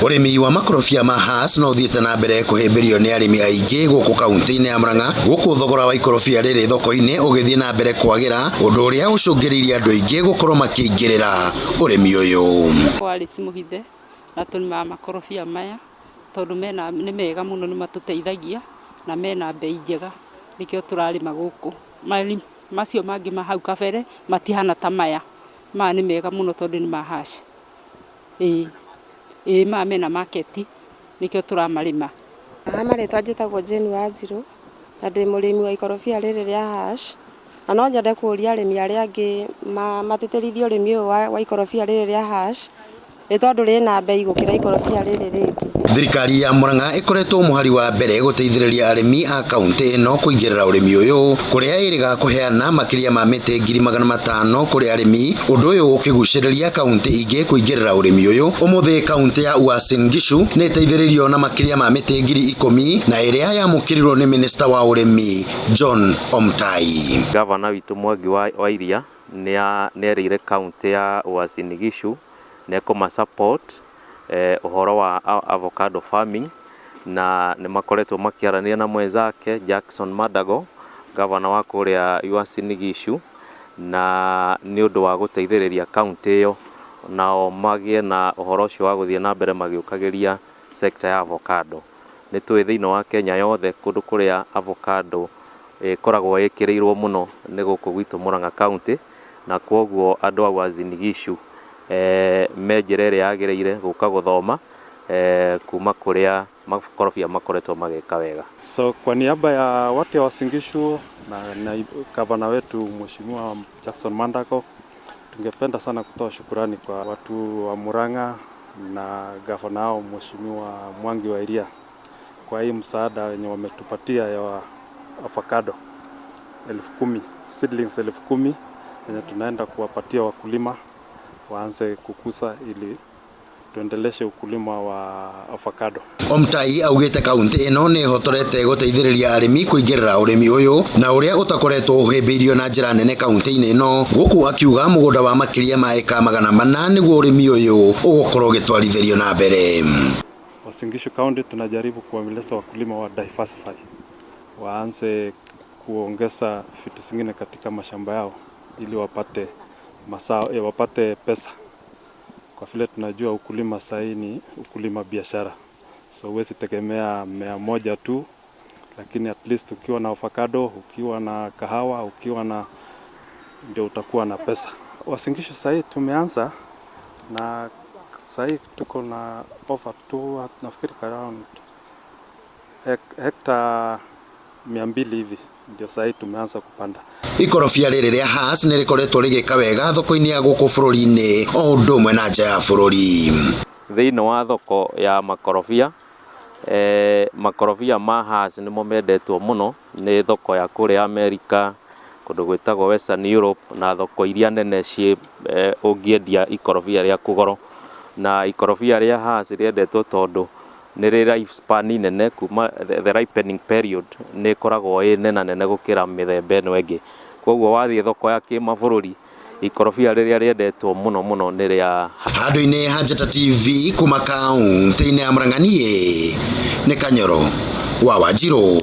Ũrĩmi wa makorobia ma Hass no ũthiĩte na mbere kũhĩmbĩrio nĩ arĩmi aingĩ gũkũ kaunti-inĩ ya Murang'a, gũkũ thogora wa ikorobia rĩrĩ thoko-inĩ ũgĩthiĩ na mbere kwagĩra, ũndũ ũrĩa ũcũngĩrĩirie andũ aingĩ gũkorwo makĩingĩrĩra ũrĩmi ũyũ. Kwa Alice Mũhithe na tũrĩmaga makorobia maya tondũ mena nĩ mega mũno nĩ matũteithagia na mena mbei njega nĩkĩo tũrarĩma gũkũ. Macio mangĩ ma hau kabere matihana ta maya, maya nĩ mega mũno tondũ nĩ ma Hass. Ĩĩ, ĩĩ maya mena market nĩkĩo tũramarĩma. Ha marĩtwa njĩtagwo Jane Wanjirũ na ndĩ mũrĩmi wa ikorobia rĩrĩ rĩa Hass, na no nyende kũria arĩmi arĩa angĩ matĩtĩrithie ũrĩmi ũyũ wa ikorobia rĩrĩ rĩa Hass nĩ tondũ rĩna mbei gũkĩra ikorobia rĩrĩ rĩngĩ. Thirikari ya Murang'a ĩkoretwo mũhari wa mbere gũteithĩrĩria arĩmi a kaunti ĩno kũingĩrĩra ũrĩmi ũyũ, kũrĩa ĩrĩga kũheana makĩria ma mĩtĩ 500,000 kũrĩ arĩmi, ũndũ ũyũ ũkĩgucĩrĩria kaunti ingĩ kũingĩrĩra ũrĩmi ũyũ. Ũmũthĩ kaunti ya Uasin Gishu nĩ ĩteithĩrĩirio na makĩria ma mĩtĩ 10,000 na ĩrĩa yamũkĩrirwo nĩ minista wa ũrĩmi John Omtai. Gavana witũ Mwangi wa Iria nĩ erĩire kaunti ya Uasin Gishu nĩ ekũma support ũhoro wa avocado farming, na nĩ makoretwo makĩaranĩria na mwenzake Jackson Mandago, gavana wa kũrĩa Uasin Gishu, na nĩ ũndũ wa gũteithĩrĩria kaunti ĩyo nao magĩe na ũhoro ũcio wa gũthiĩ na mbere magĩũkagĩria sector ya avocado. Nĩ tũĩ thĩinĩ wa Kenya yothe kũndũ kũrĩa avocado ĩkoragwo ĩkĩrĩirwo mũno nĩ gũkũ gwitũ Murang'a County, na kwoguo andũ a Uasin Gishu me njĩra ĩrĩa yagĩrĩire gũka gũthoma kuma kũrĩa makorobia makoretwo magĩka wega. So kwa niaba ya watu wa Uasin Gishu na gavana wetu Mheshimiwa Jackson Mandago, tungependa sana kutoa shukurani kwa watu wa Murang'a na gavana wao Mheshimiwa Mwangi wa Iria kwa hii msaada wenye wametupatia ya avocado 10,000, seedlings 10,000 yenye tunaenda kuwapatia wakulima waanze kukuza ili tuendeleshe ukulima wa avocado. Omtai augĩte kaunti ĩno nĩ ĩhotorete gũteithĩrĩria arĩmi kũingĩrĩra ũrĩmi ũyũ na ũrĩa ũtakoretwo ũhĩmbĩirio na njĩra nene kaunti-inĩ ĩno, gũkũ akiuga mũgũnda wa makĩria ma ĩka 400 nĩguo ũrĩmi ũyũ ũgũkorwo ũgĩtwarithĩrio na mbere. Uasin Gishu County tunajaribu kuwaeleza wakulima wa diversify, waanze kuongeza vitu zingine katika mashamba yao ili wapate mazao, wapate pesa. Kwa vile tunajua ukulima sahii ni ukulima biashara, so huwezi tegemea mmea moja tu, lakini at least ukiwa na avocado, ukiwa na kahawa, ukiwa na ndio utakuwa na pesa. Uasin Gishu sahii tumeanza na sahii tuko na over tu, nafikiri around hekta 200 hivi ndio sahii tumeanza kupanda. Ikorobia rĩrĩ rĩa Hass nĩ rĩkoretwo rĩgĩka wega thoko-inĩ ya gũkũ bũrũri-inĩ o ũndũ ũmwe na nja ya bũrũri. Thĩinĩ wa thoko ya makorobia, makorobia ma Hass nĩmo mendetwo mũno nĩ thoko ya kũrĩa Amerika, kũndũ gwĩtagwo Western Europe na thoko iria nene ciĩ ũngĩendia ikorobia rĩaku goro. Na ikorobia rĩa Hass rĩendetwo tondũ nĩ rĩ life span nene, kuma the ripening period nĩ ĩkoragwo ĩ nena nene gũkĩra mĩthemba ĩno ĩngĩ. Koguo wathiĩ thoko ya kĩmabũrũri, ikorobia rĩrĩa rĩendetwo mũno mũno nĩ rĩa Handũ-inĩ ha Njata TV kuma kaunti-inĩ ya Murang'a, niĩ nĩ Kanyoro wa Wanjirũ.